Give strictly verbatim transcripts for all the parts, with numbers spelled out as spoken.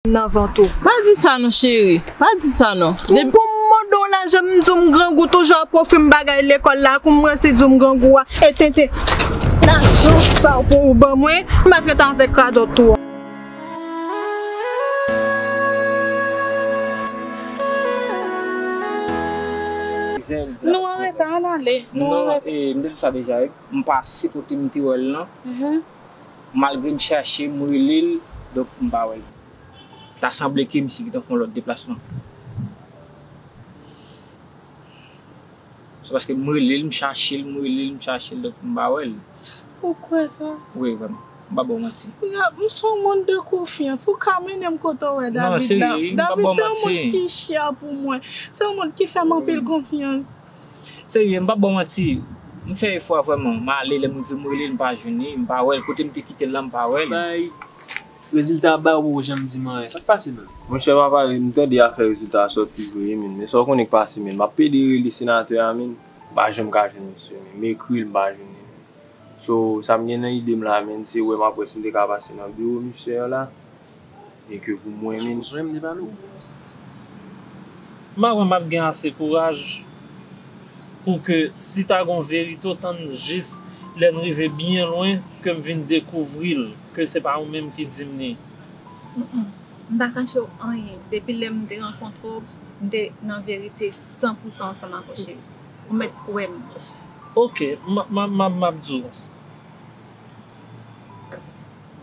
nan vant ou. Pa di sa non, cheri. Pa di sa non. Depi pou m mande w lajan, m di w m grangou, toujou ap ofri m bagay lekòl la, kou m ranse di w m grangou a, e tenten. Lajan sa w pou ou ban mwen, m ap ret avèk radòt ou a. Nou an reta, ann ale. Nou an reta. Non, e, m te di sa deja, wi. M pase kote m te wè l lan. Mhm. Malgre m chache, m rele l, donk m pa wè l. Ta sanble ke misye gentan fè yon lòt deplasman. Se paske m rele l, m chache l, m rele l, m chache l, donk m pa wè l. Ou kwè sa? Wi, vrèman. M pa ba w manti. Piga, m se yon moun de konfyans. Ou ka mennen m kote w wè David la. Non, serye, m pa ba w manti. David se yon moun ki chè pou mwen. Se yon moun ki fè m anpil konfyans. Serye, m pa ba w manti. M fè efò a vrèman. M ale, lè m rive, m rele l, m pa jwenn li, m pa wè l. Kote m te kite l la, m pa wè l. Bay rezilta a ba ou, ou janm di m anyen. Sa k pase menm? Monchè, papa, m tande afè rezilta a sòti vre, wi, men. Men sa w konnen k pase, men. M ap pede rele senatè a, men. M pa janm ka jwenn misye, men. M ekri l, m pa jwenn li, men. So, sa m gen nan ide m la, men, se wè m ap wè si m te ka pase nan biwo misye a la. E ke pou mwen menm. Ou sonje m te pale w? M pa kwè m ap gen ase kouraj pou ke si ta gon verite w tann jis lè n rive byen lwen ke m vin dekouvri l ke se pa ou menm ki di m li. Mm, mm. M pa kache w anyen. Depi lè m te rankontre w, m te nan verite san pou san ansanm ak ou, cheri. Ou mèt kwè m. Oke, m, m, m, m ap di w.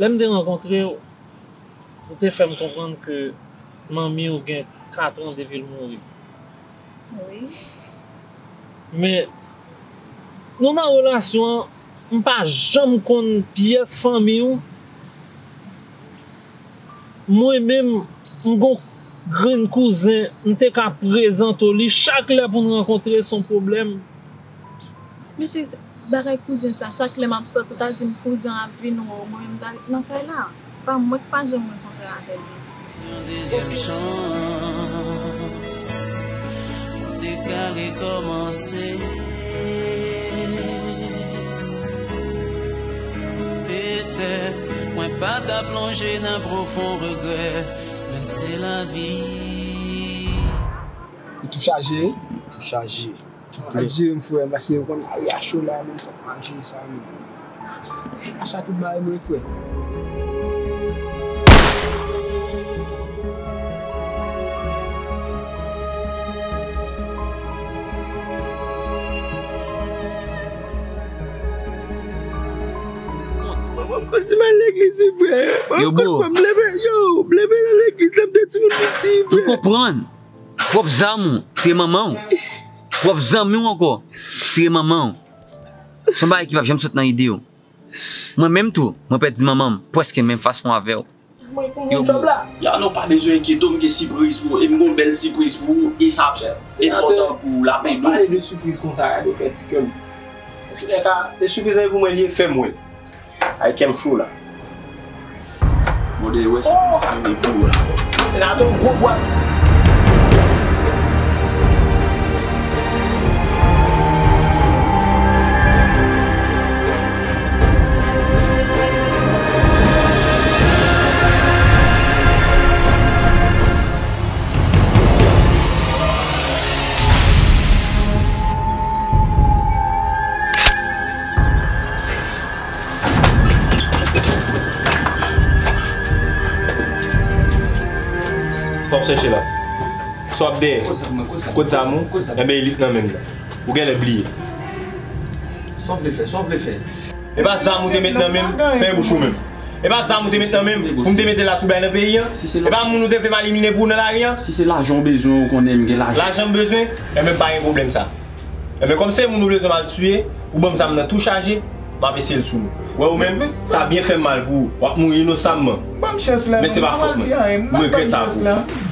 Lè m te rankontre w, ou te fè m konprann ke manmi w gen kat an depi l mouri. Wi. Men, nou nan relasyon an, m pa janm konn pyès fanmi w. Mwen menm, m gon grenn kouzen, m te ka prezante w li chak lè pou n rankontre, se yon pwoblèm. Men cheri, bagay kouzen sa, chak lè m ap sòti, ou ta di m kouzen an ap vin wè w, mwen menm m ta ret nan kay la. Pa mwen k pa janm rankontre avè l. Yon dezyèm chans, pou te ka rekòmanse. Petèt, mwen pa ta plonje nan pwofon regrè, men se lavi. Li tou chaje? Tou chaje. Tou plen. Al jere m, frè, paske ou konn lari a cho la, menm fòk m al jere sa menm. Acha tout bagay mwen, frè. Manman m konn di m al legliz, wi, frè. Yo, bro. Manman m konn fè m leve, yo, m leve nan legliz lè m te timoun piti, frè. M konprann. Pwòp zam ou, tire manman w. Pwòp zanmi w ankò, tire manman w. Se yon bagay ki p ap janm sot nan ide w. Mwen menm tou, mwen pèdi manman m prèske menm fason avè w. Yo, bro. Ya, non, pa bezwen enkyete w, m gen sipriz pou ou, e m gon bèl sipriz pou ou, e sa ap enpòtan pou lapè nou. Pale de sipriz konsa, gade fè ti kè m. Antoulèka, e sipriz lan e pou mwen li ye, fè m wè. Ay, kè m cho la. Bon, de wè sipriz sa m gen pou ou la. Senatè, gwo bwat. Sa w ap chèche la? Sa w ap dèyè? Kot zam mwen, kot zam? Kot zam ou? Kot zam? Enben, elit nan men m nan. Ou genlè bliye. Sa w vle fè? Sa w vle fè? E pa zam ou te met nan men m, fèmen bouch ou menm. E pa zam ou te met nan men m pou m te mete la tout bagay nan peyi an? E pa moun ou te vle m elimine pou ou nan lari an? Si se lajan w bezwen, ou konnen m gen lajan. Lajan m bezwen? Enben, m pa gen pwoblèm sa. Enben, kòm se moun ou bezwen m al tiye, ou ban m zam nan tou chaje, m ap eseye l sou nou. Wè ou menm, sa byen fè m mal pou ou. W ap mouri inosamman. Ban m chans la, men se pa fòt mwen. M regrèt sa pou ou.